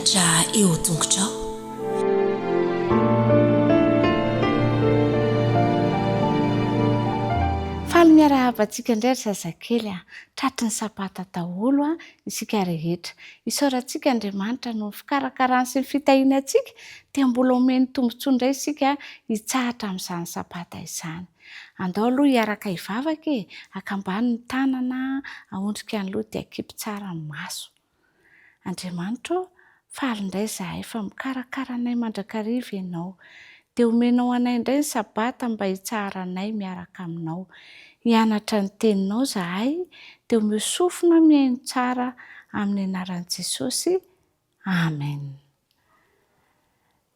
Mivelatra eo tongotrao. Faly miarahaba antsika indray ry zazakely a! Tratry ny sabata daholo a isika rehetra. Isaorantsika Andriamanitra noho ny fikarakarany sy ny fitahiany antsika dia mbola omeny tombontsoa indray isika hitsahatra amin'izany sabata izany. Andao aloha hiaraka hivavaka e! Akambano ny tanana, ahondrika ny loha dia akipy tsara ny maso. Andriamanitra ô, faly indray izahay fa mikarakara anay mandrakariva Ianao. Dia omenao anay indray ny Sabata mba hitsaharanay miaraka Aminao. Hianatra ny Teninao izahay, dia omeo sofina mihaino tsara amin'ny anaran'i Jesosy. Amen.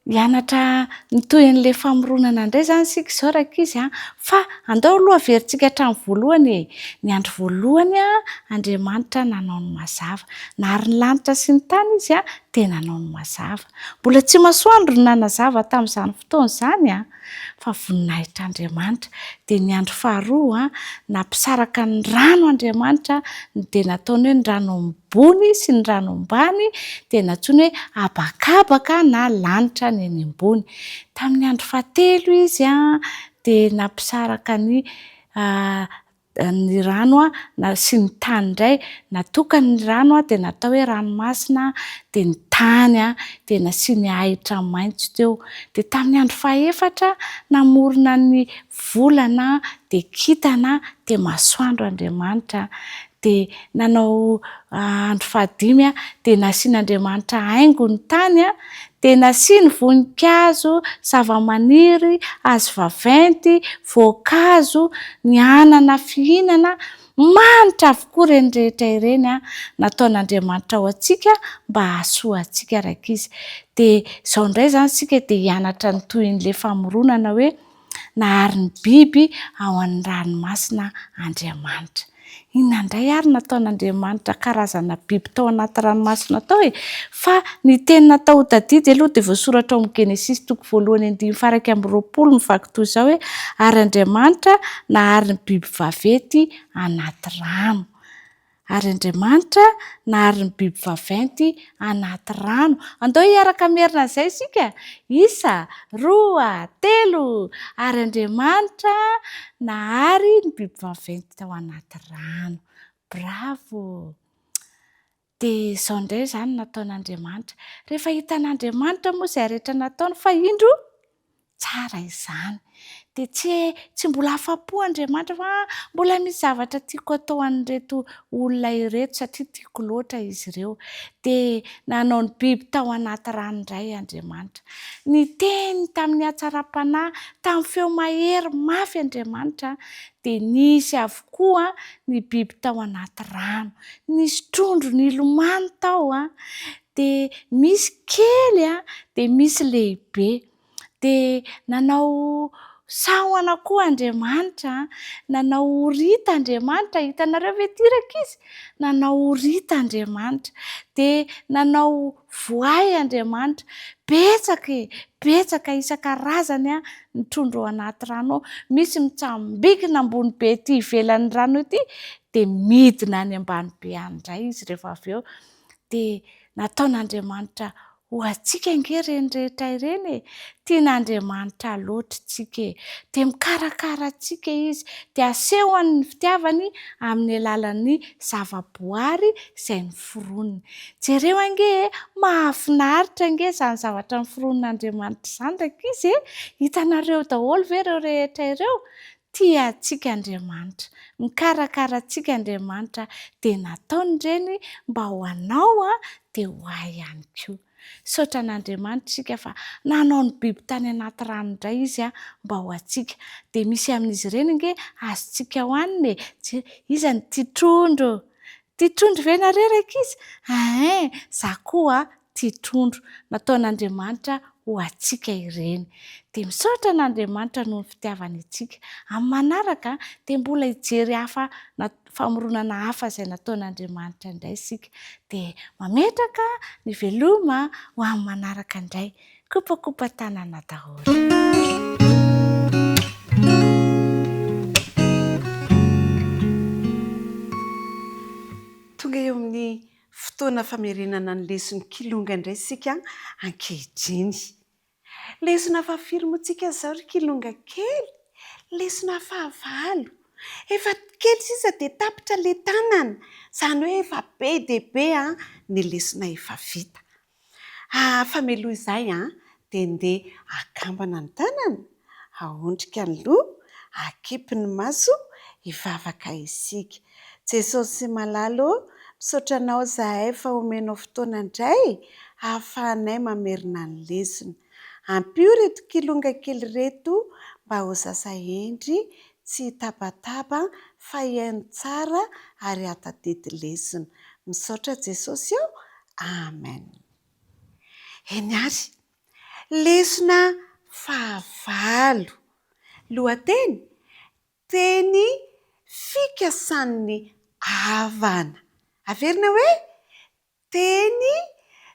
Hianatra ny tohin'ilay famoronana indray izany isika izao rankizy a! Fa andao aloha averintsika hatramin'ny voalohany e! Ny andro voalohany Andriamanitra nanao ny mazava. Nahary ny lanitra sy ny tany Izy dia nanao ny mazava. Mbola tsy masoandro no nanazava tamin'izany fotoana izany a! Fa voninahitr'Andriamanitra. Dia ny andro faharoa, nampisaraka ny rano Andriamanitra, dia nataony hoe ny rano ambony sy ny rano ambany, dia nantsoiny hoe habakabaka na lanitra ny eny ambony. Tamin'ny andro fahatelo Izy dia nampisaraka ny ny rano na sy ny tany indray, natokany ny rano dia natao hoe ranomasina dia ny tany dia nasiany ahitra maitso teo. Dia tamin'ny andro fahefatra namorona ny volana dia kintana dia masoandro Andriamanitra. Dia nanao andro fahadimy dia nasian'Andriamanitra haingo ny tany dia nasiany voninkazo, zavamaniry, hazo vaventy, voankazo, ny anana fihinana, manitra avokoa ireny rehetra ireny nataon'Andriamanitra ho antsika mba hahasoa antsika rankizy. Dia izao indray izany isika dia hianatra ny tohin'ilay famoronana hoe Nahary ny biby ao amin'ny ranomasina Andriamanitra. Inona indray ary nataon'Andriamanitra karazana biby tao anaty ranomasina tao e? Fa ny teny natao ho tadidy aloha dia voasoratra ao amin'ny Genesisy toko voalohany andininy faha 21 mivaky toy izao hoe, Ary Andriamanitra nahary ny biby vaventy anaty rano. Ary Andriamanitra nahary ny biby vaventy anaty rano. Andao hiaraka hamerina an'izay isika. Isa, roa, telo. Ary Andriamanitra nahary ny biby vaventy tao anaty rano. Bravo! Dia izao indray izany no nataon'Andriamanitra. Rehefa hitan'Andriamanitra moa izay rehetra nataony fa indro tsara izany. Dia tsy tsy mbola afa-po Andriamanitra fa mbola misy zavatra tiako atao an'ireto olona ireto satria tiako loatra izy ireo. Dia nanao ny biby tao anaty rano indray Andriamanitra. Niteny tamin'ny hatsaram-panahy, tamin'ny feo mahery mafy Andriamanitra, dia nisy avokoa ny biby tao anaty rano. Nisy trondro nilomano tao, dia misy kely dia misy lehibe. Dia nanao sahona koa Andriamanitra, nanao horita Andriamanitra, hitanareo ve ity rankizy? Nanao horita Andriamanitra, dia nanao voay Andriamanitra, betsaka e, betsaka isan-karazany ny trondro ao anaty rano ao, misy mitsambikina ambony be ety ivelan'ny rano ety, dia midina any ambany be any indray izy rehefa avy eo. Dia nataon'Andriamanitra ho antsika ange ireny rehetra ireny e! Tian'Andriamanitra loatra isika e! Dia mikarakara antsika Izy, dia asehony ny fitiavany amin'ny alalan'ny zavaboary izay noforoniny. Jereo ange e! Mahafinaritra ange izany zavatra noforonin'Andriamanitra izany rankizy e! Hitanareo daholo ve ireo rehetra ireo? Tia antsika Andriamanitra, mikarakara antsika Andriamanitra dia nataony ireny mba ho anao dia ho ahy ihany koa. Misaotra an'Andriamanitra isika fa nanao ny biby tany anaty rano indray Izy mba ho antsika. Dia misy amin'izy ireny ange azontsika hohanina e! Iza no tia trondro? Tia trondro ve nareo rankizy? Ein! Za koa tia trondro. Nataon'Andriamanitra ho antsika ireny. Dia misaotra an'Andriamanitra noho ny fitiavany antsika. Amin'ny manaraka dia mbola hijery hafa famoronana hafa izay nataon'Andriamanitra indray isika. Dia mametraka ny veloma ho amin'ny manaraka indray. Kopakopa tanana daholo. Tonga eo amin'ny. Fotoana famerenana ny leson'ny kilonga indray isika ankehitriny. Lesona fahafiry moa tsika izao ry kilonga kely? Lesona fahavalo. Efa kely sisa dia tapitra ilay tanana. Izany hoe efa be dia be ny lesona efa vita. Fa mialoha izay dia ndeha akambana ny tanana, aondrika ny loha, akipy ny maso, hivavaka isika. Jesosy malala ô, misaotra Anao izahay fa omenao fotoana indray ahafahanay mamerina ny lesona. Ampio ireto kilonga kely ireto mba ho zaza hendry, tsy hitabataba fa hihaino tsara ary hahatadidy lesona. Misaotra Jesosy ô! Amen. Eny ary. Lesona fahavalo. Lohateny, Teny fikasan'ny havana. Averina hoe, Teny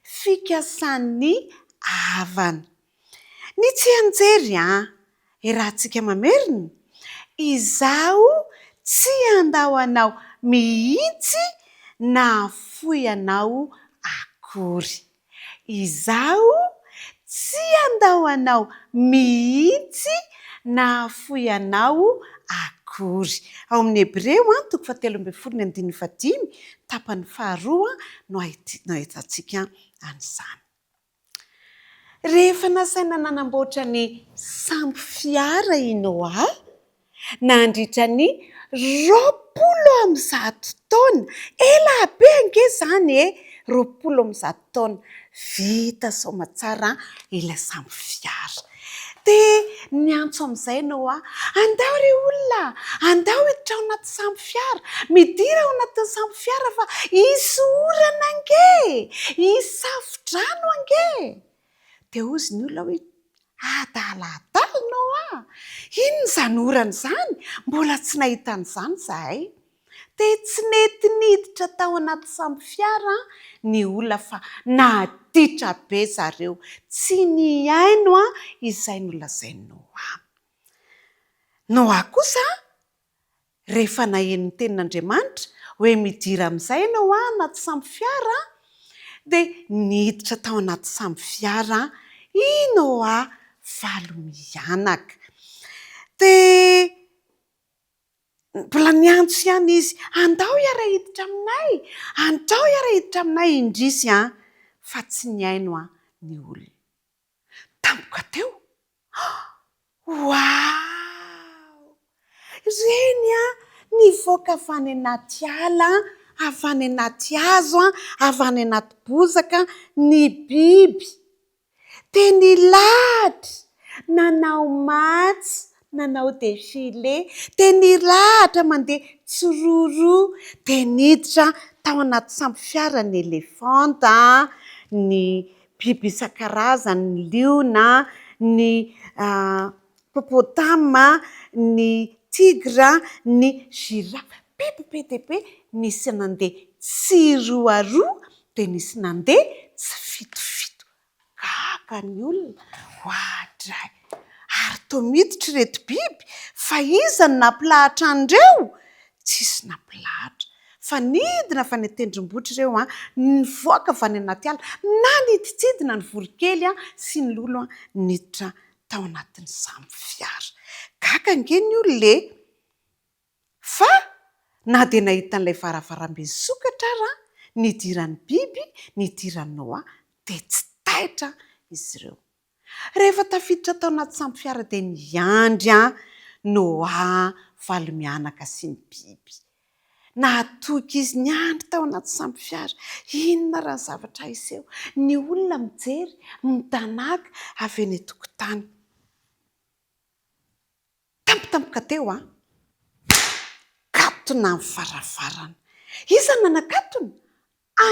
fikasan'ny havana. Ny tsianjery an! Iarahantsika mamerina, Izaho tsy handao anao mihitsy na hahafoy anao akory. Izaho tsy handao anao mihitsy na hahafoy anao akory. Ao amin'ny Hebreo toko fahatelo ambin'ny folo ny andininy fahadimy, tapany faharoa no ahitantsika an'izany. Rehefa nasaina nanamboatra ny sambo fiara i Noa, nandritra ny 120 taona, ela be ange izany e, 120 taona, vita soamatsara ilay sambo fiara. Dia niantso amin'izay Noa, Andao ry olona, andao hiditra ao anaty sambo fiara, midira ao anatin'ny sambo fiara fa hisy orana ange e, hisy safo-drano ange e. Dia hozy ny olona hoe, Adaladala Noa, inona izany orana izany, mbola tsy nahita an'izany izahay. Dia tsy nety niditra tao anaty sambo fiara ny olona fa naditra be zareo, tsy nihaino izay nolazain'i Noa. Noa kosa rehefa naheno ny tenin'Andriamanitra hoe midira amin'izay ianao anaty sambo fiara dia niditra tao anaty sambo fiara i Noa valo mianaka. Dia Mbola niantso ihany izy, Andao hiara-hiditra aminay! Andao hiara-hiditra aminay! Indrisy an! Fa tsy nihaino an ny olona. Tampoka teo, Waouh! Ireny an! Nivoaka avy any anaty ala, avy any anaty hazo, avy any anaty bozaka ny biby. Dia nilahatra nanao matso, nanao défilé, dia nilahatra mandeha tsiroaroa, dia niditra tao anaty sambo fiara ny elefanta, ny biby isan-karazany, ny liona, ny hippopotame, ny tigre, ny girafe, biby be dia be nisy nandeha tsiroaroa dia nisy nandeha tsifitofito. Gaga ny olona, oadray! Ary toa miditra ireto biby, fa iza no nampilahatra an'ireo? Tsisy nampilahatra, fa nidina avy any an-tendrombohitra ireo an, nivoaka avy any anaty ala, nanidintsidina ny voronkely sy ny lolo niditra tao anatin'ny sambo fiara. Gaga ange ny olona e! Fa na dia nahita an'ilay varavarambe nisokatra ara nidiran'ny biby, nidiran'i Noa, dia tsy taitra izy ireo. Rehefa tafiditra tao anaty sambo fiara dia niandry an Noa valo mianaka sy ny biby. Nahatoky izy niandry tao anaty sambo fiara. Inona raha ny zavatra hiseho? Ny olona mijery, mitanàka avy eny an-tokotany. Tampotampoka teo an! Katona ny varavarana. Iza no nanakatona?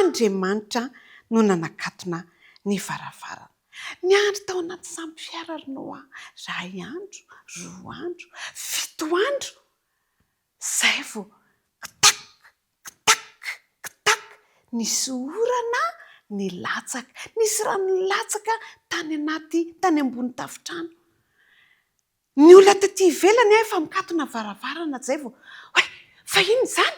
Andriamanitra no nanakatona ny varavarana. Niandry tao anaty sambo fiara ry Noa, iray andro, roa andro, fito andro, izay vao ktak, ktak, ktak, nisy orana nilatsaka. Nisy rano nilatsaka tany anaty, tany ambony tafontrano. Ny olona taty ivelany efa mikatona varavarana zay vao hoe fa inona izany?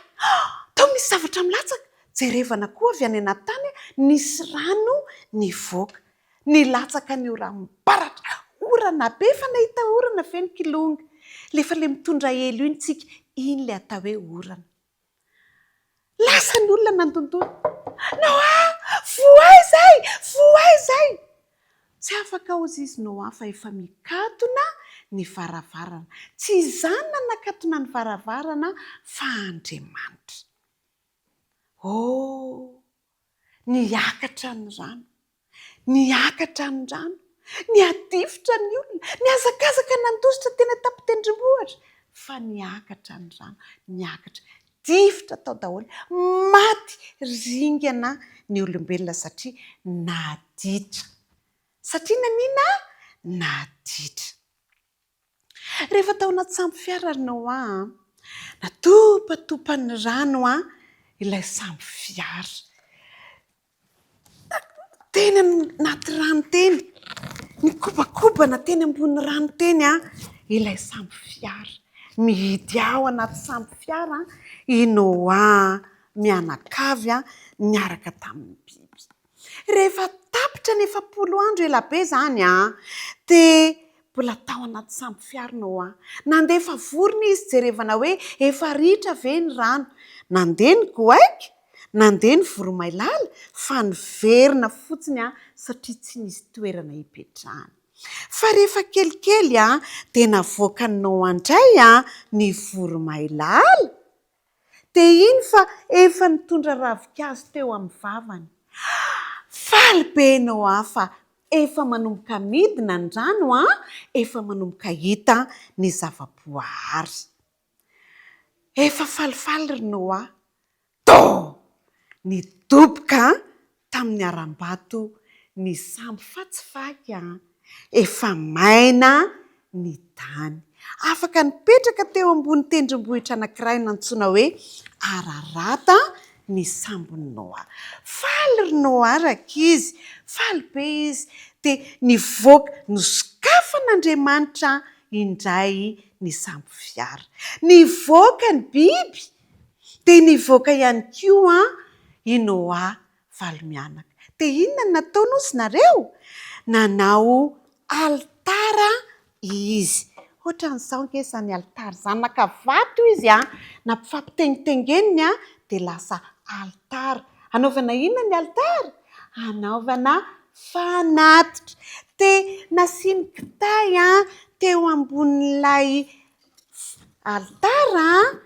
Tao misy zavatra milatsaka! Jerevana koa avy any anaty tany, nisy rano nivoaka. Nilatsaka ny oram-baratra. Orana be, efa nahita orana ve ny kilonga? Ilay efa ilay mitondra elo iny tsika, iny ilay atao hoe orana. Lasa ny olona nandondona. Noa! Voay izay! Voay izay! Tsy afaka hozy izy Noa fa efa mikatona ny varavarana. Tsy izany nanakatona ny varavarana fa Andriamanitra. Oh! Niakatra ny rano. Niakatra ny rano. Nihadifotra ny olona. Nihazakazaka nandositra teny an-tampon-tendrombohitra. Fa niakatra ny rano. Niakatra. Difotra tao daholo. Maty ringana ny olombelona satria naditra. Satria nanina? Naditra. Rehefa tao anaty sambo fiara ry Noa an, natopatopan'ny rano an ilay sambo fiara. Teny anaty rano teny, nikobakobana teny ambony rano teny an ilay sambo fiara. Mihidy ao anaty sambo fiara i Noa mianakavy niaraka tamin'ny biby. Rehefa tapitra ny 40 andro, ela be izany an, dia mbola tao anaty sambo fiara Noa. Nandefa vorona izy jerevana hoe efa ritra ve ny rano. Nandeha ny goaika, nandeha ny voromailala, fa niverina fotsiny an, satria tsy nisy toerana hipetrahana. Fa rehefa kelikely an, dia navoakan'i Noa indray an, ny voromailala. Dia iny fa efa nitondra ravinkazo teo amin'ny vavany. Faly be Noa fa efa manomboka midina ny rano an, efa manomboka hita ny zava-boahary. Efa falifaly ry Noa. Doo! Nidoboka tamin'ny harambato ny sambo fa tsy vaky an! Efa maina ny tany. Afaka nipetraka teo ambony tendrombohitra anankiray nantsoina hoe Ararata ny sambon'i Noa. Faly ry Noa rankizy, faly be izy. Dia nivoaka, nosokafan'Andriamanitra indray ny sambo fiara. Nivoaka ny biby, dia nivoaka ihany koa i Noa valo mianaka. Dia inona no nataony hozy nareo? Nanao alitara izy. Ohatran'izao ange izany alitara izany. Naka vato izy an, nampifampitengitengeniny an, dia lasa alitara. Anaovana inona ny alitara? Anaovana fanatitra. Dia nasiany kitay an, teo ambonin'ilay alitara an,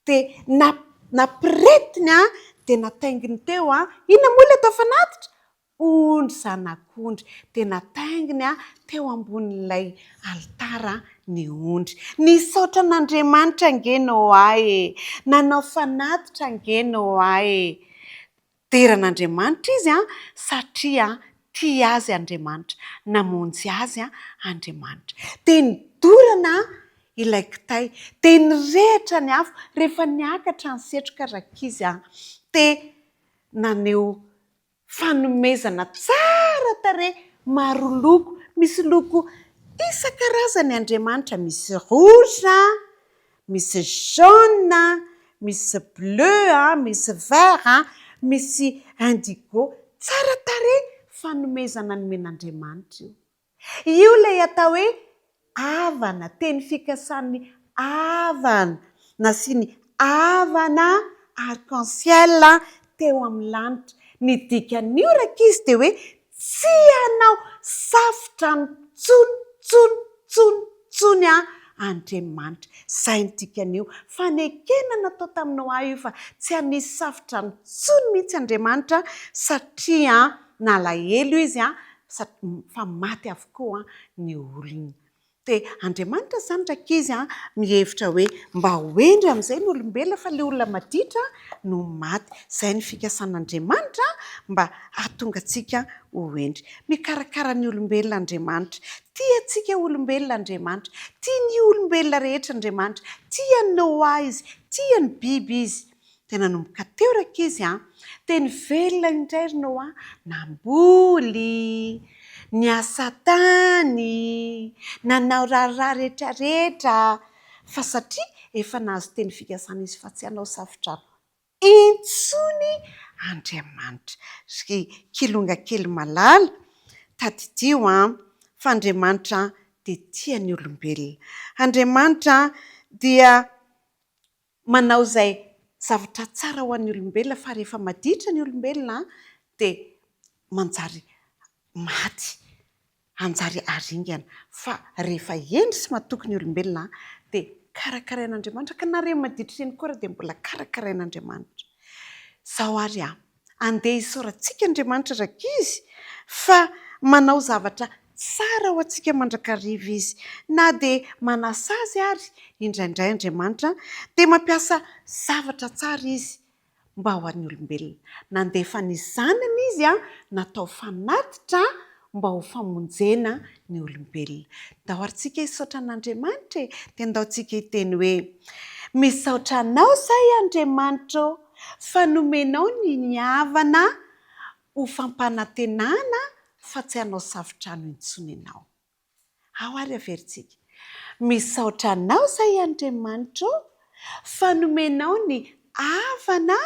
Dia nampiretiny an, dia natainginy teo an, inona moa ilay atao fanatitra? Ondry zanak'ondry. Dia natainginy an, teo ambonin'ilay alitara ny ondry. Nisaotra an'Andriamanitra ange Noa e! Nanao fanatitra ange Noa e! Dera an'Andriamanitra izy satria tia azy Andriamanitra, namonjy azy Andriamanitra. Dia nidorana ilay kitay, dia nirehitra ny afo, rehefa niakatra ny setroka rankizy dia naneho fanomezana tsara tarehy, maro loko, misy loko isan-karazany Andriamanitra, misy rouge, misy jaune, misy bleu, misy vert, misy indigo. Tsara tarehy fanomezana nomen'Andriamanitra io. Io ilay atao hoe avana, teny fikasan'ny avana, nasiany avana arc-en-ciel teo amin'ny lanitra. Ny dikan'io rankizy dia hoe Tsy hanao safodrano tsony tsony tsony tsony an Andriamanitra. Izay no dikan'io. Fanekena natao tamin'i Noa io fa tsy hanisy safodrano tsony mihitsy Andriamanitra satria nalahelo izy fa maty avokoa ny olona. Dia Andriamanitra izany rankizy an, mihevitra hoe mba ho hendry amin'izay ny olombelona fa ilay olona maditra no maty. Izay ny fikasan'Andriamanitra mba hahatonga antsika ho hendry. Mikarakara ny olombelona Andriamanitra. Tia antsika olombelona Andriamanitra. Tia ny olombelona rehetra Andriamanitra. Tia an'i Noa Izy. Tia ny biby Izy. Dia nanomboka teo rankizy an, dia nivelona indray ry Noa, namboly, niasa tany, nanao raharaha rehetrarehetra, fa satria efa nahazo teny fikasana izy fa tsy hanao safodrano. intsony Andriamanitra. Ry kilonga kely malala, tadidio an, fa Andriamanitra dia tia ny olombelona. Andriamanitra dia manao izay zavatra tsara ho an'ny olombelona fa rehefa maditra ny olombelona dia manjary maty, hanjary haringana. Fa rehefa hendry sy matoky ny olombelona dia karakarain'Andriamanitra, ka na ireny maditra ireny koa ary dia mbola karakarain'Andriamanitra. Izao ary aho, andeha hisaorantsika Andriamanitra rankizy fa manao zavatra tsara ho antsika mandrakariva Izy. Na dia manasazy ary indraindray Andriamanitra dia mampiasa zavatra tsara Izy mba ho an'ny olombelona. Nandefa ny Zanany Izy natao fanatitra mba ho famonjena ny olombelona. Ndao ary tsika hisaotra an'Andriamanitra e! Dia ndao tsika hiteny hoe, Misaotra Anao izahay Andriamanitra ô, fa nomenao ny nihavana ho fampanantenana fa tsy hanao safotrano intsony Ianao. Ao ary averintsika. Misaotra Anao izahay Andriamanitra ô, fa nomenao ny havana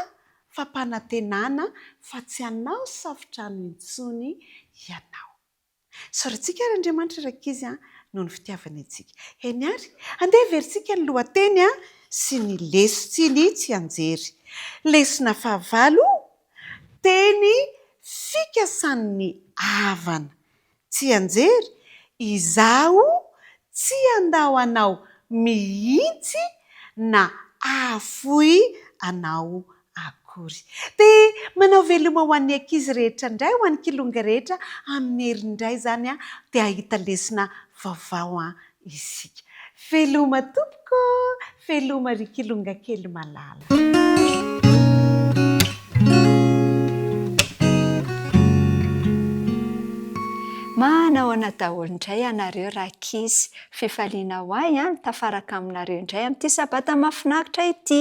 fampanantenana fa tsy hanao safotrano intsony Ianao. Isaorantsika ary Andriamanitra rankizy a, noho ny fitiavany antsika. Eny ary, andeha averintsika ny lohateny a, sy ny leso sy ny tsianjery. Lesona fahavalo, teny fikasan'ny havana. Tsianjery, Izaho tsy handao anao mihitsy na hahafoy anao akory. Dia manao veloma ho an'ny ankizy rehetra indray, ho an'ny kilonga rehetra, amin'ny heriny indray izany dia hahita lesona vaovao isika. Veloma tompoko ô! Veloma ry kilonga kely malala. Manahoana daholo indray ianareo rankizy. Fifaliana ho ahy ny tafaraka aminareo indray amin'ity sabata mahafinaritra ity.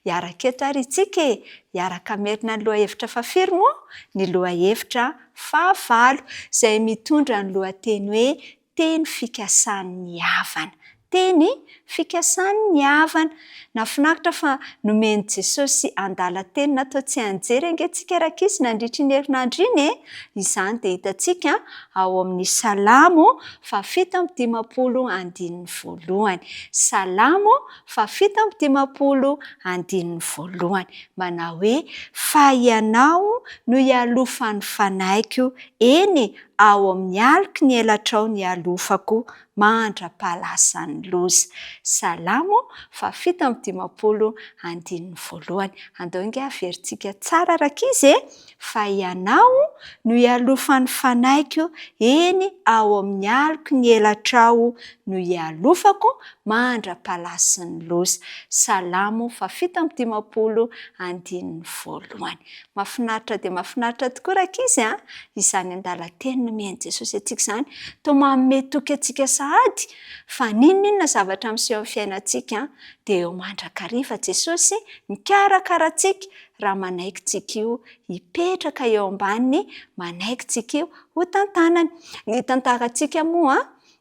Hiaraka eto ary isika e! Hiaraka hamerina ny lohahevitra fahafiry moa? Ny lohahevitra fahavalo, izay mitondra ny lohateny hoe Teny fikasan'ny havana. Teny fikasan'ny havana. Nahafinaritra fa nomen'i Jesosy andalan-teny natao tsianjery ange tsika rankizy nandritra iny herinandro iny e! Izany dia hitantsika ao amin'ny Salamo fahafito amby dimampolo andininy voalohany. Salamo fahafito amby dimampolo andininy voalohany. Manao hoe, Fa Ianao no ialofan'ny fanahiko, eny, Ao amin'ny aloky ny elatrao ny alofako mandra-pahalasan'ny loza. Salamo fahafito amby dimampolo andininy voalohany. Andao ange averintsika tsara rankizy e! Fa ianao no ialofan'ny fanahiko, eny ao amin'ny aloky ny elatrao no ialofako mandra-pahalasin'ny loza. Salamo fahafito amby dimampolo andininy voalohany. Mahafinaritra dia mahafinaritra tokoa rankizy a! Izany andalan-teny nomen'i Jesosy antsika izany, toa manome toky antsika sahady fa n'inon'inona zavatra miseho amin'ny fiainantsika dia eo mandrakariva Jesosy mikarakara antsika raha manaiky tsika io hipetraka eo ambaniny, manaiky tsika io ho tantanany. Ny tantarantsika moa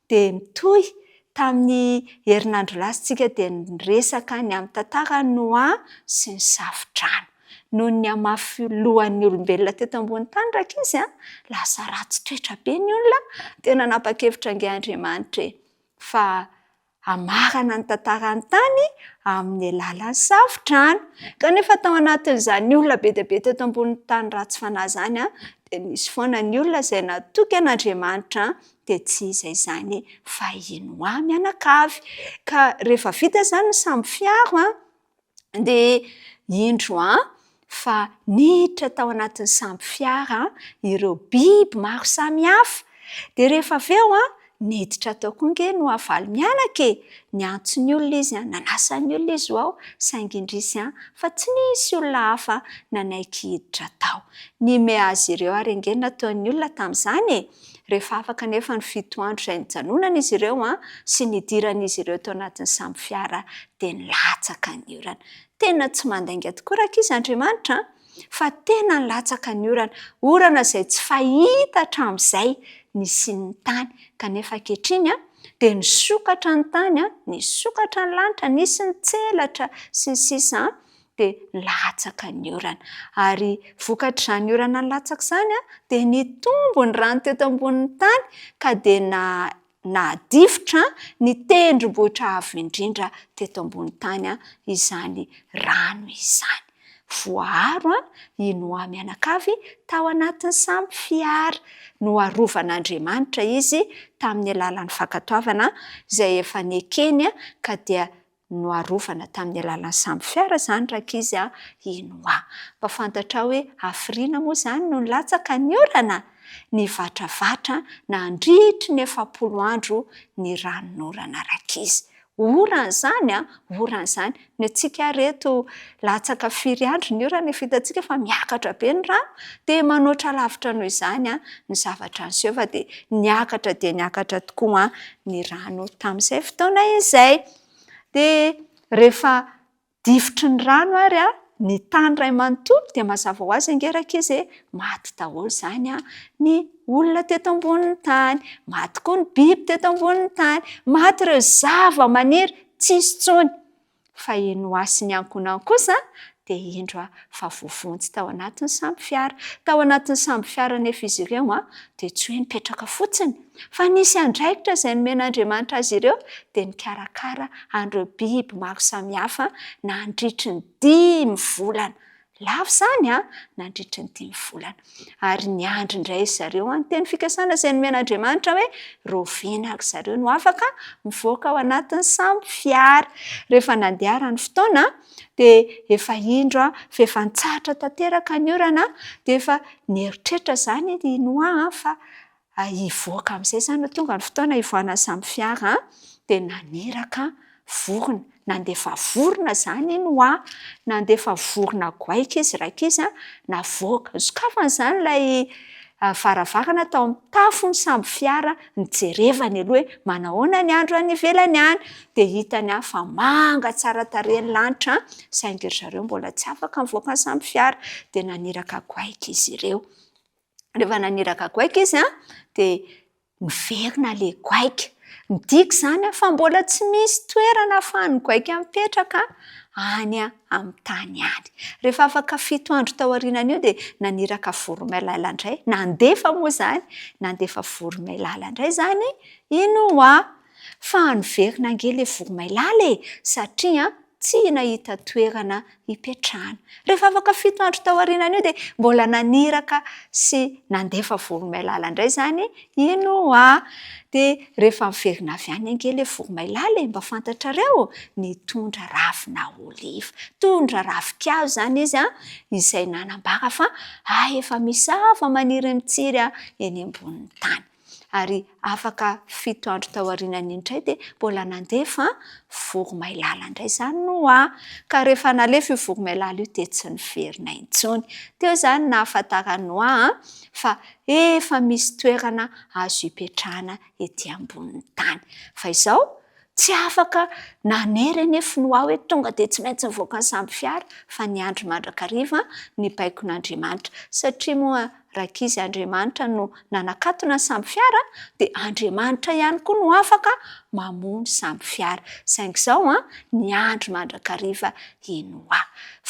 dia mitohy tamin'ny herinandro lasa tsika dia niresaka ny amin'ny tantaran'i Noa sy ny safodrano. Noho ny hamafy lohan'ny olombelona teto ambony tany rankizy a, lasa ratsy toetra be ny olona, dia nanapa-kevitra ange Andriamanitra e, fa hamarana ny tantaran'ny tany amin'ny alalan'ny safodrano. Kanefa tao anatin'izany olona be dia be teto ambonin'ny tany ratsy fanahy izany a, dia nisy foana ny olona izay natoky an'Andriamanitra, dia tsy iza izany fa i Noa mianakavy. Ka rehefa vita izany ny sambo fiaro a, Dia indro an, fa niditra tao anatin'ny sambo fiara ireo biby maro samihafa. Dia rehefa avy eo an, niditra tao koa ange Noa valo mianaka e! Niantso ny olona izy an, nanasa ny olona izy ho ao, saingy indrisy an, fa tsy nisy olona hafa nanaiky hiditra tao. Nimehy azy ireo ary ange ny nataon'ny olona tamin'izany e! Rehefa afaka anefa ny fito andro izay nijanonan'izy ireo sy nidiran'izy ireo tao anatin'ny sambo fiara dia nilatsaka ny orana. Tena tsy mandainga tokoa rankizy Andriamanitra an! Fa tena nilatsaka ny orana. Orana izay tsy fahita hatramin'izay nisian'ny tany. Kanefa ankehitriny dia nisokatra ny tany, nisokatra ny lanitra, nisy ny tselatra sy ny sisa. dia nilatsaka ny orana. Ary vokatr'izany orana nilatsaka izany dia nitombo ny rano teto ambonin'ny tany ka dia na nahadifotra ny tendrombohitra avo indrindra teto ambony tany izany rano izany. Voaaro i Noa mianakavy tao anatin'ny sambo fiara. Noarovan'Andriamanitra izy tamin'ny alalan'ny fankatoavana izay efa nekeny ka dia Noarovana tamin'ny alalan'ny sambo fiara izany rankizy a! I Noa. Mba fantatrao hoe hafiriana moa izany no nilatsaka ny orana? Nivatravatra nandritry ny 40 andro ny ranonorana rankizy. Orana izany a! Orana izany. Ny antsika ary eto latsaka firy andro ny orana efa hitantsika fa miakatra be ny rano dia manoatra lavitra noho izany ny zavatra niseho fa dia niakatra dia niakatra tokoa ny rano tamin'izay fotoana izay. Dia rehefa difotry ny rano ary ny tany iray manontolo dia mazava ho azy ange rankizy e, maty daholo izany ny olona teto ambonin'ny tany, maty koa ny biby teto ambonin'ny tany, maty ireo zava-maniry tsisy intsony. Fa i Noa sy ny ankohonany kosa dia indro fa voavonjy tao anatin'ny sambo fiara. Tao anatin'ny sambo fiara anefa izy ireo dia tsy hoe nipetraka fotsiny fa nisy andraikitra izay nomen'Andriamanitra azy ireo dia nikarakara an'ireo biby maro samihafa nandritry ny dimy volana. Lava izany an, nandritry ny dimy volana. Ary niandry indray ry zareo ny teny fikasana izay nomen'Andriamanitra hoe rahoviana ry zareo no afaka mivoaka ao anatin'ny sambo fiara. Rehefa nandeha ary ny fotoana dia efa indro fa efa nitsahatra tanteraka ny orana dia efa nieritreritra izany i Noa fa hivoaka amin'izay izany no tonga ny fotoana hivoahana ny sambo fiara dia naniraka vorona, nandefa vorona izany i Noa, nandefa vorona goaika izy rankizy an, navoaka, nosokafany izany ilay varavarana tao amin'ny tafon'ny sambo fiara nijerevany aloha hoe manahoana ny andro any ivelany any, dia hitany fa manga tsara tarehy ny lanitra saingy ry zareo mbola tsy afaka nivoaka ny sambo fiara, dia naniraka goaika izy ireo. Rehefa naniraka goaika izy an, dia niverina ilay goaika. Midika izany fa mbola tsy misy toerana ahafahan'ny goaika mipetraka any amin'ny tany any. Rehefa afaka fito andro tao aorianan'io dia naniraka voromailala indray, nandefa moa izany, nandefa voromailala indray izany i Noa. Fa niverina ange ilay voromailala e, satria tsy nahita toerana hipetrahana. Rehefa afaka fito andro tao aorianan'io dia mbola naniraka sy nandefa voromailala indray izany i Noa. Dia rehefa niverina avy any ange ilay voromailala e, mba fantatrareo? Nitondra ravina oliva. Nitondra ravinkazo izany izy an, izay nanambara fa hay efa misy zava-maniry mitsiry eny ambonin'ny tany. Ary afaka fito andro tao aorianan'iny indray dia mbola nandefa voromailala indray izany Noa. Ka rehefa nalefa io voromailala io dia tsy niverina intsony. Teo izany nahafantaran'i Noa fa efa misy toerana azo ipetrahana ety ambonin'ny tany. Fa izao, tsy afaka nanery anefa Noa hoe tonga dia tsy maintsy mivoaka ny sambo fiara fa niandry mandrakariva ny baikon'Andriamanitra. Satria moa Rankizy Andriamanitra no nanakatona ny sambo fiara dia Andriamanitra ihany koa no afaka mamoha ny sambo fiara. Saingy izao an, niandry mandrakariva i Noa.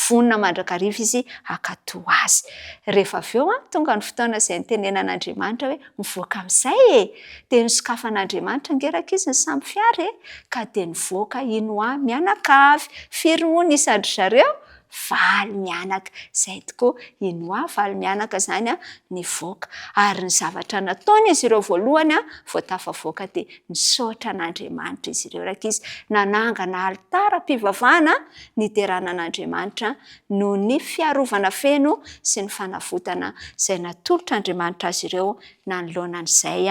Vonona mandrakariva izy hankatò azy. Rehefa avy eo an, tonga ny fotoana izay nitenenan'Andriamanitra hoe mivoaka amin'izay e! Dia nosokafan'Andriamanitra ange rankizy ny sambo fiara e! Ka dia nivoaka i Noa mianakavy. Firy moa ny isan-dry zareo? Valo mianaka. Izay tokoa, i Noa valo mianaka izany nivoaka. Ary ny zavatra nataon'izy ireo voalohany vao tafavoaka dia nisaotra an'Andriamanitra izy ireo. Rankizy, nanangana alitaram-pivavahana niderana an'Andriamanitra noho ny fiarovana feno sy ny fanavotana izay natolotr'Andriamanitra azy ireo nanoloana an'izay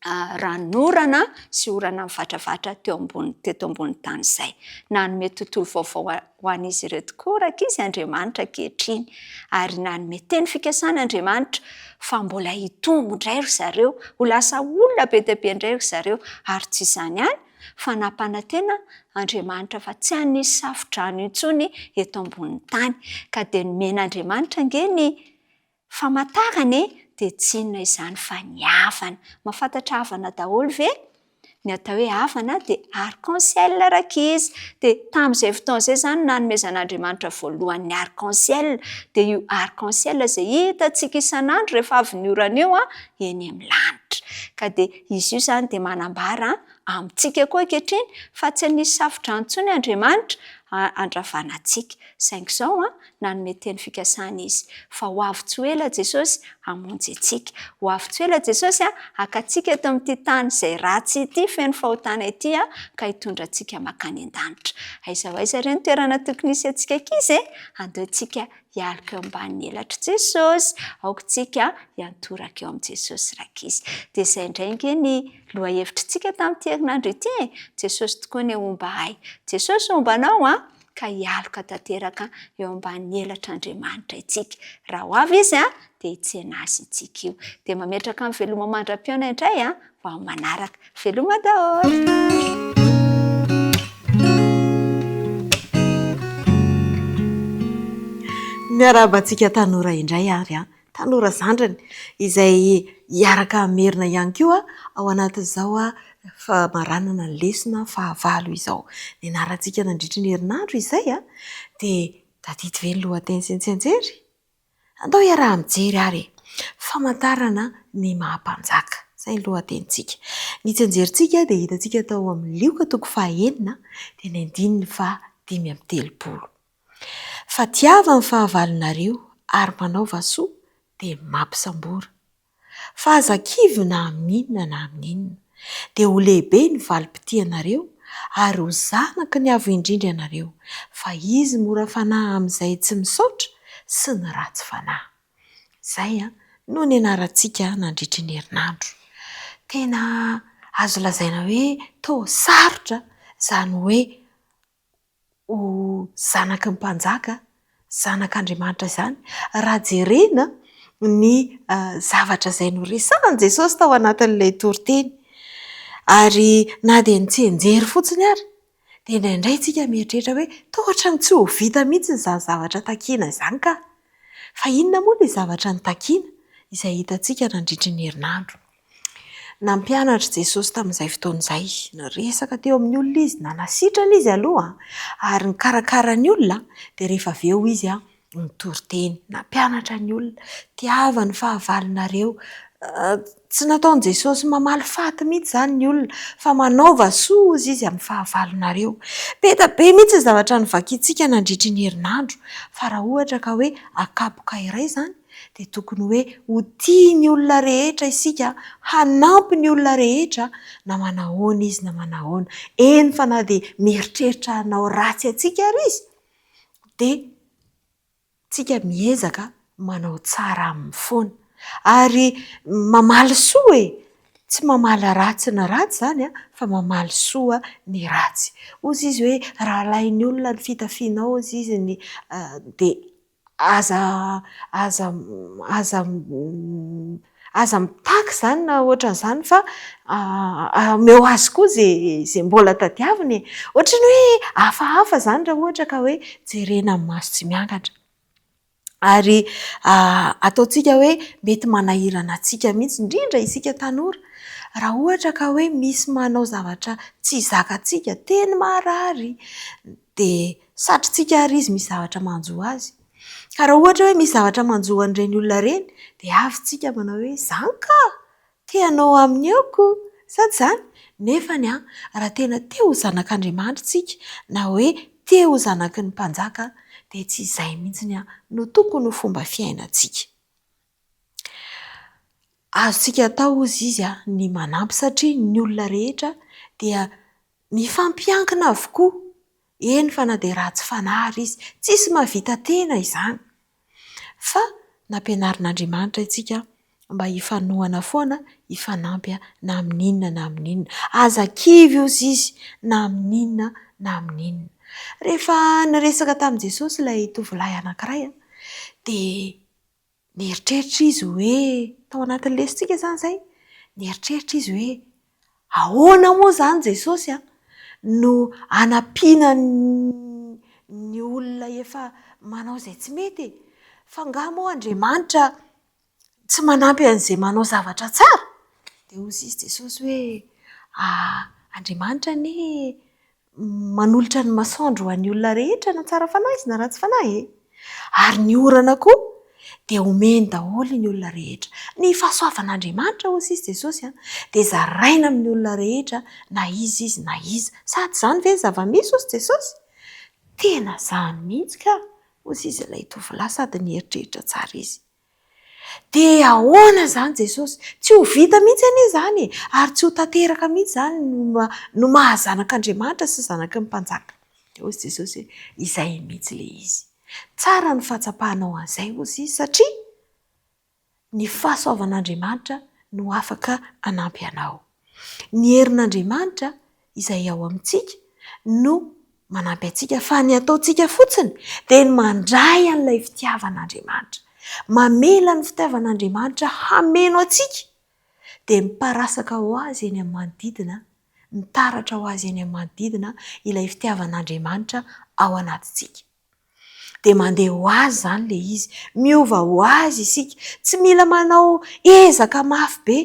ranonorana sy orana mivatravatra teo ambony teto ambony tany izay. Nanome tontolo vaovao ho an'izy ireo tokoa rankizy Andriamanitra ankehitriny ary nanome teny fikasana Andriamanitra fa mbola hitombo indray ry zareo, ho lasa olona be dia be indray ry zareo ary tsy izany ihany fa nampanantena Andriamanitra fa tsy hanisy safo-drano intsony eto ambonin'ny tany ka dia nomen'Andriamanitra ange ny Famantarana e! Dia tsy inona izany fa ny havana. Mahafantatra havana daholo ve? Ny atao hoe avana dia arc-en-ciel rankizy. Dia tamin'izay fotoana izay izany no nanomezan'Andriamanitra voalohany ny arc-en-ciel. Dia io arc-en-ciel izay hitantsika isan'andro rehefa avy ny orana io eny amin'ny lanitra. Ka dia izy io izany dia manambara amintsika koa ankehitriny fa tsy hanisy safodrano intsony Andriamanitra handravana antsika. Saingy izao nanome teny fikasana Izy fa ho avy tsy ho ela Jesosy hamonjy antsika. Ho avy tsy ho ela Jesosy haka antsika eto amin'ity tany izay ratsy ity, feno fahotana ity, ka hitondra antsika mankany an-danitra. Aiza ho aiza re ny toerana tokony hisy antsika ankizy e? Andao isika hialoka eo ambanin'ny elatr'i Jesosy. Aoka isika hiantoraka eo amin'i Jesosy rankizy. Dia izay indray ange ny lohahevitr'tsika tamin'ity herinandro ity e! Jesosy tokoa anie homba ahy. Jesosy homba anao an! ka hialoka tanteraka eo ambanin'ny elatr'Andriamanitra isika. Raha ho avy Izy dia hitsena Azy isika io. Dia mametraka ny veloma mandra-pihaona indray ho amin'ny manaraka. Veloma daholo! Miarahaba antsika tanora indray ary an! Tanora zandriny izay hiaraka hamerina ihany koa ao anatin'izao famaranana ny lesona fahavalo izao. Nianarantsika nandritry ny herinandro izay dia tadidy ve ny lohateny sy ny tsianjery? Andao hiaraha-mijery ary e! Famantarana ny maha mpanjaka, izay ny lohatenintsika. Ny tsianjerintsika dia hitantsika tao amin'ny Lioka toko fahaenina dia ny andininy faha 35. Fa tiava ny fahavalonareo ary manaova soa dia mampisambora. Fa aza kivy na amin'inona na amin'inona. Dia ho lehibe ny valim-pitianareo ary ho zanaky ny Avo Indrindra ianareo, fa Izy mora fanahy amin'izay tsy misaotra sy ny ratsy fanahy. Izay no nianarantsika nandritry ny herinandro. Tena azo lazaina hoe toa sarotra izany hoe ho zanaky ny mpanjaka, zanak'Andriamanitra izany, raha jerena ny zavatra izay noresahan'i Jesosy tao anatin'ilay toriteny. Ary na dia ny tsianjery fotsiny ary, dia indraindray isika mieritreritra hoe toa ohatran'ny tsy ho vita mihitsy izany zavatra takiana izany ka! Fa inona moa ilay zavatra notakiana izay hitantsika nandritry ny herinandro? Nampianatra Jesosy tamin'izay fotoana izay. Niresaka teo amin'ny olona izy, nanasitrana izy aloha ary nikarakara ny olona, dia rehefa avy eo izy nitory teny, nampianatra ny olona. Tiava ny fahavalonareo. Tsy nataon'i Jesosy mamaly faty mihitsy izany ny olona, fa manaova soa hozy izy amin'ny fahavalonareo. Be dia be mihitsy ny zavatra novakintsika nandritry ny herinandro, fa raha ohatra ka hoe akapoka iray izany, dia tokony hoe ho tia ny olona rehetra isika, hanampy ny olona rehetra na manahoana izy na manahoana. Eny fa na dia mieritreritra hanao ratsy antsika ary izy dia tsika miezaka manao tsara aminy foana. Ary mamaly soa e! Tsy mamaly ratsy ny ratsy izany fa mamaly soa ny ratsy. Hoy izy hoe raha alain'ny olona ny fitafianao hoy izy ny dia Aza aza aza aza mitaky izany na ohatran'izany fa omeo azy koa izay izay mbola tadiaviny e. Ohatran'ny hoe hafahafa izany raha ohatra ka hoe jerena amin'ny maso tsy miangatra. Ary ataontsika hoe mety manahirana antsika mihitsy, indrindra isika tanora, raha ohatra ka hoe misy manao zavatra tsy zakantsika, teny maharary, dia satrintsika ary izy misy zavatra manjo azy. Ka raha ohatra hoe misy zavatra manjo an'ireny olona ireny, dia avy tsika manao hoe izany ka! Te hanao aminy eo ko! Sa tsy izany? Nefany an, raha tena te ho zanak'Andriamanitra isika, na hoe te ho zanaky ny mpanjaka, dia tsy izay mihitsy no tokony ho fomba fiainantsika. Azontsika atao hozy izy ny manampy satria ny olona rehetra dia mifampiankina avokoa, eny fa na dia ratsy fanahy ary izy, tsisy mahavita tena izany. Fa nampianarin'Andriamanitra isika mba hifanohana foana, hifanampy na amin'inona na amin'inona. Aza kivy hozy izy na amin'inona na amin'inona. Rehefa niresaka tamin'i Jesosy ilay tovolahy anankiray dia Nieritreritra izy hoe, tao anatin'ny lesontsika izany izay, nieritreritra izy hoe, ahoana moa izany Jesosy an, no hanampiana ny olona efa manao izay tsy mety e? Fa angaha moa Andriamanitra tsy manampy an'izay manao zavatra tsara? Dia hoy izy Jesosy hoe, Andriamanitra anie manolotra ny masoandro ho an'ny olona rehetra na tsara fanahy izy na ratsy fanahy e! Ary ny orana koa dia omeny daholo ny olona rehetra. Ny fahasoavan'Andriamanitra hoy sisa Jesosy a, dia zaraina amin'ny olona rehetra na iza izy na iza. Sady izany ve ny zava-misy hoy Jesosy? Tena izany mihitsy ka! hoy sisa ilay tovolahy sady nieritreritra tsara izy. Dia ahoana izany Jesosy? Tsy ho vita mihitsy anie izany e! Ary tsy ho tanteraka mihitsy izany no maha zanak'Andriamanitra sy zanaky ny mpanjaka. Dia hoy Jesosy hoe, izay mihitsy ilay izy. Tsara ny fahatsapanao an'izay hoy izy satria ny fahasoavan'Andriamanitra no afaka hanampy anao. Ny herin'Andriamanitra izay ao amintsika no manampy antsika fa ny ataontsika fotsiny dia ny mandray an'ilay fitiavan'Andriamanitra. Mamela ny fitiavan'Andriamanitra hameno antsika dia miparasaka ho azy eny amin'ny manodidina, mitaratra ho azy eny amin'ny manodidina ilay fitiavan'Andriamanitra ao anatintsika. Dia mandeha ho azy izany ilay izy. Miova ho azy isika. Tsy mila manao ezaka mafy be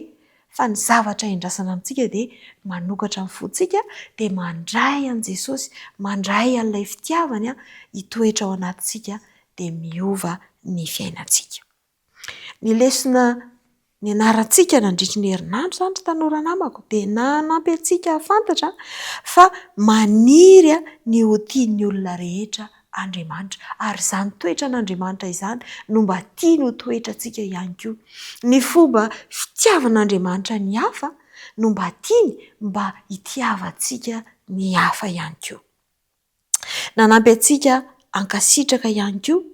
fa ny zavatra endrasana amintsika dia manokatra ny fontsika dia mandray an'i Jesosy, mandray an'ilay fitiavany hitoetra ao anatintsika dia miova ny fiainantsika. Ny lesona nianarantsika nandritry ny herinandro izany ry tanora namako dia nanampy antsika hahafantatra fa maniry ny ho tian'ny olona rehetra Andriamanitra. Ary izany toetran'Andriamanitra izany no mba tiany ho toetrantsika ihany koa. Ny fomba fitiavan'Andriamanitra ny hafa no mba tiany mba hitiavantsika ny hafa ihany koa. Nanampy antsika hankasitraka ihany koa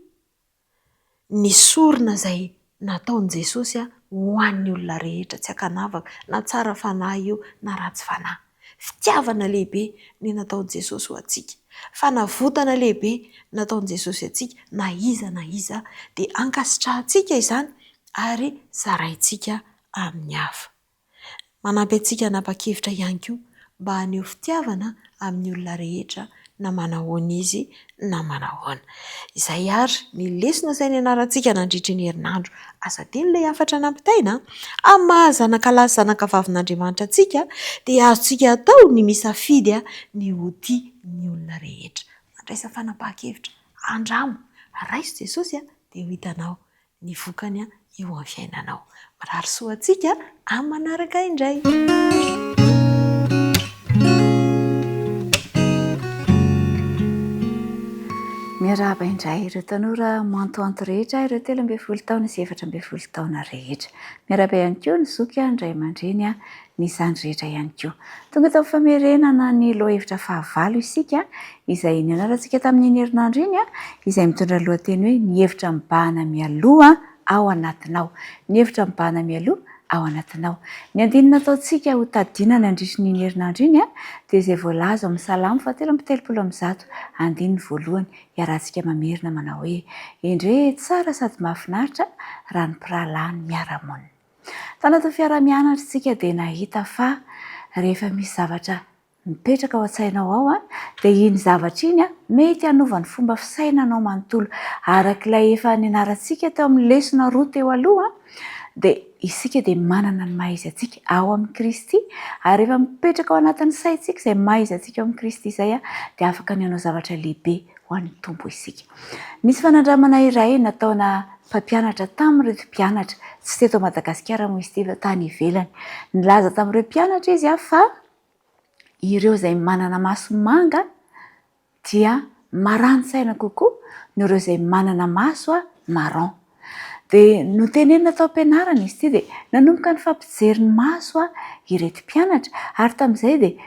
ny sorona izay nataon'i Jesosy ho an'ny olona rehetra tsy ankanavaka, na tsara fanahy io na ratsy fanahy. Fitiavana lehibe ny nataon'i Jesosy ho antsika. Fanavotana lehibe nataon'i Jesosy antsika na iza na iza dia ankasitrahantsika izany ary zaraintsika amin'ny hafa. Manampy antsika hanapa-kevitra ihany koa mba haneho fitiavana amin'ny olona rehetra na manahoana izy na manahoana. Izay àry ny lesona izay nianarantsika nandritry ny herinandro. Aza adino ilay hafatra nampitaina. Amin'ny maha zanakalahy sy zanakavavin'Andriamanitra antsika dia azontsika atao ny misafidy ny ho tia ny olona rehetra. Mandraisa fanapahan-kevitra, andramo, raiso Jesosy dia ho hitanao ny vokany eo amin'ny fiainanao. Mirary soa antsika amin'ny manaraka indray. Miarahaba indray ireo tanora mantoanto rehetra, ireo 13 taona sy 14 taona rehetra. Miarahaba ihany koa ny zoky, ny ray aman-dreny, ny zandry rehetra ihany koa. Tonga tao amin'ny famerenana ny lohahevitra fahavalo isika, izay nianarantsika tamin'iny herinandro iny, izay mitondra ny lohateny hoe Ny hevitra mibahana mialoha ao anatinao. Ny hevitra mibahana mialoha ao anatinao. Ny andininy nataontsika ho tadidina nandritra iny herinandro iny dia izay voalaza ao amin'ny Salamo fahatelo 133, andininy voalohany, iarahantsika mamerina manao hoe, Endrey tsara sady mahafinaritra raha ny mpirahalahy no miara-monina. Tanatin'ny fiaraha-mianatra isika dia nahita fa rehefa misy zavatra mipetraka ao an-tsainao ao dia iny zavatra iny mety hanova ny fomba fisainanao manontolo. Araka ilay efa nianarantsika teo amin'ny lesona roa teo aloha dia isika dia manana ny maha izy antsika ao amin'i Kristy ary rehefa mipetraka ao anatin'ny saintsika izay maha izy antsika ao amin'i Kristy izay dia afaka ny hanao zavatra lehibe ho an'ny Tompo isika. Nisy fanandramana iray nataona mpampianatra tamin'ireto mpianatra, tsy teto Madagasikara moa izy ity fa tany ivelany. Nilaza tamin'ireo mpianatra izy fa ireo izay manana maso manga dia marani-tsaina kokoa noho ireo izay manana maso marron. Dia notenenina tao am-pianarana izy ity dia nanomboka nifampijery ny maso ireto mpianatra ary tamin'izay dia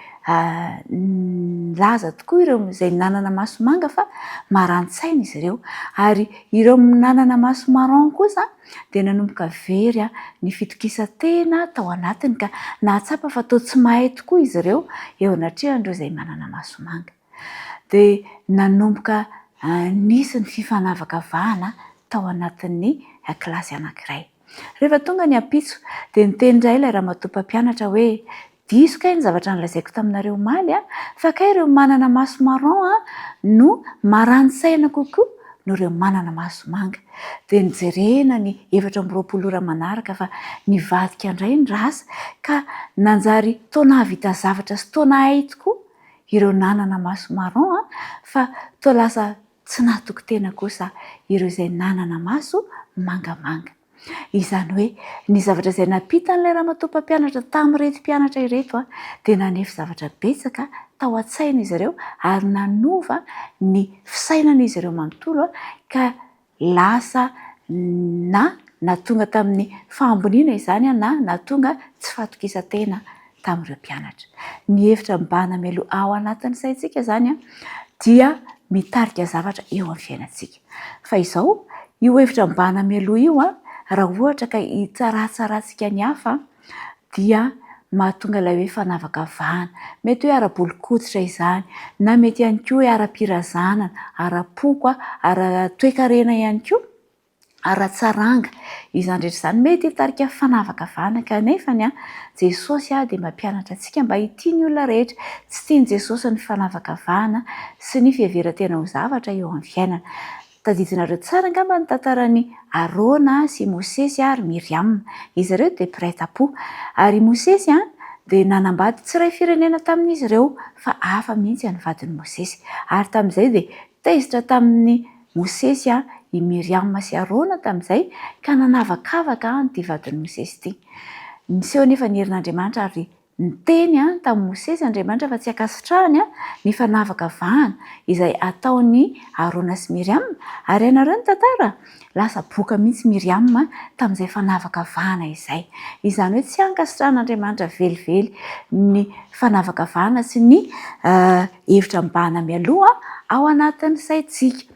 nilaza tokoa ireo izay nanana maso manga fa marani-tsaina izy ireo ary ireo nanana maso marron kosa dia nanomboka very ny fitokisan-tena tao anatiny ka nahatsapa fa toa tsy mahay tokoa izy ireo eo anatrehan'ireo izay manana maso manga. Dia nanomboka nisy ny fifanavakavahana tao anatin'ny kilasy anankiray. Rehefa tonga ny ampitso dia niteny indray ilay ramatoa mpampianatra hoe, diso kay ny zavatra nolazaiko taminareo omaly fa kay ireo manana maso marron no marani-tsaina kokoa noho ireo manana maso manga. Dia nojerena ny 24 ora manaraka fa nivadika indray ny rasa ka nanjary toa nahavita zavatra sy toa nahay tokoa ireo nanana maso marron fa toa lasa tsy nahatoky tena kosa ireo izay nanana maso mangamanga. Izany hoe ny zavatra izay nampitan'ilay ramatoa mpampianatra tamin'ireto mpianatra ireto dia nanefy zavatra betsaka tao an-tsain'izy ireo ary nanova ny fisainan'izy ireo manontolo ka lasa na nahatonga tamin'ny fahamboniana izany na nahatonga tsy fahatokisan-tena tamin'ireo mpianatra. Ny hevitra mibahana mialoha ao anatin'ny saintsika izany dia mitarika zavatra eo amin'ny fiainantsika. Fa izao, io hevitra mibahana mialoha io raha ohatra ka hitsaratsarantsika ny hafa dia mahatonga ilay hoe fanavakavahana. Mety hoe ara-bolon-koditra izany, na mety ihany koa hoe ara-pirazanana, ara-poko, ara-toekarena ihany koa. ara-tsaranga. Izany rehetra izany mety hitarika fanavakavahana kanefa ny Jesosy dia mampianatra antsika mba hitia ny olona rehetra. Tsy tian'i Jesosy ny fanavakavahana sy ny fiheveran-tena ho zavatra eo amin'ny fiainana. Tadidinareo tsara angamba ny tantaran'i Arona sy i Mosesy ary Miriama. Izy ireo dia mpiray tam-po. Ary i Mosesy dia nanambady tsy iray firenena tamin'izy ireo fa hafa mihitsy ny vadin'i Mosesy. Ary tamin'izay dia Tezitra tamin'i Mosesy i Miriama sy Arona tamin'izay, ka nanavakavaka an'ity vadin'i Mosesy ity. Niseho anefa ny herin'Andriamanitra ary niteny tamin'i Mosesy Andriamanitra fa tsy ankasitrahany ny fanavakavahana izay ataon'i Arona sy Miriama. Ary hainareo ny tantara? Lasa boka mihitsy Miriama tamin'izay fanavakavahana izay. Izany hoe tsy ankasitrahan'Andriamanitra velively ny fanavakavahana sy ny hevitra mibahana mialoha ao anatin'ny saintsika.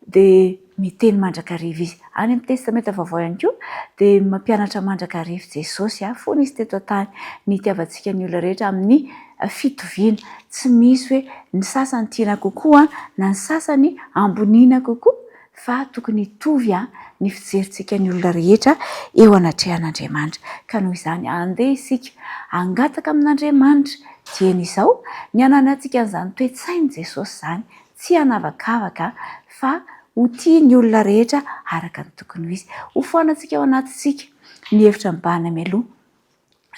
Dia miteny mandrakariva Izy. Any amin'ny Testamenta Vaovao ihany koa dia mampianatra mandrakariva Jesosy fony Izy teto an-tany ny hitiavantsika ny olona rehetra amin'ny fitoviana. Tsy misy hoe ny sasany tiana kokoa na ny sasany amboniana kokoa fa tokony hitovy ny fijerintsika ny olona rehetra eo anatrehan'Andriamanitra. Ka noho izany, andeha isika hangataka amin'Andriamanitra dieny izao ny hananantsika an'izany toe-tsain'i Jesosy izany, tsy hanavakavaka fa ho tia ny olona rehetra araka ny tokony ho izy. Hofoanantsika ao anatintsika ny hevitra mibahana mialoha.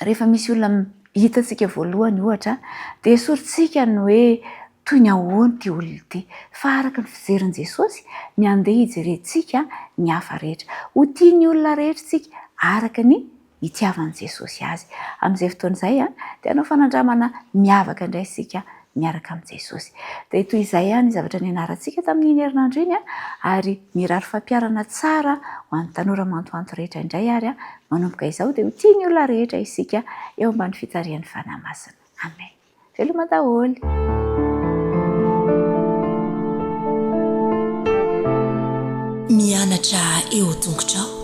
Rehefa misy olona hitantsika voalohany ohatra dia esorintsika ny hoe toy ny ahoana ity olona ity. Fa araka ny fijerin'i Jesosy ny andeha hijerentsika ny hafa rehetra. Ho tia ny olona rehetra isika araka ny itiavan'i Jesosy azy. Amin'izay fotoana izay dia hanao fanandramana miavaka indray isika miaraka amin'i Jesosy. Dia toy izay ny zavatra nianarantsika tamin'iny herinandro iny ary mirary fampiharana tsara ho an'ny tanora mantoanto rehetra indray ary manomboka izao dia ho tia ny olona rehetra isika eo ambany fitarihan'ny Fanahy Masina. Amen. Veloma daholo. Mianatra eo tongotrao.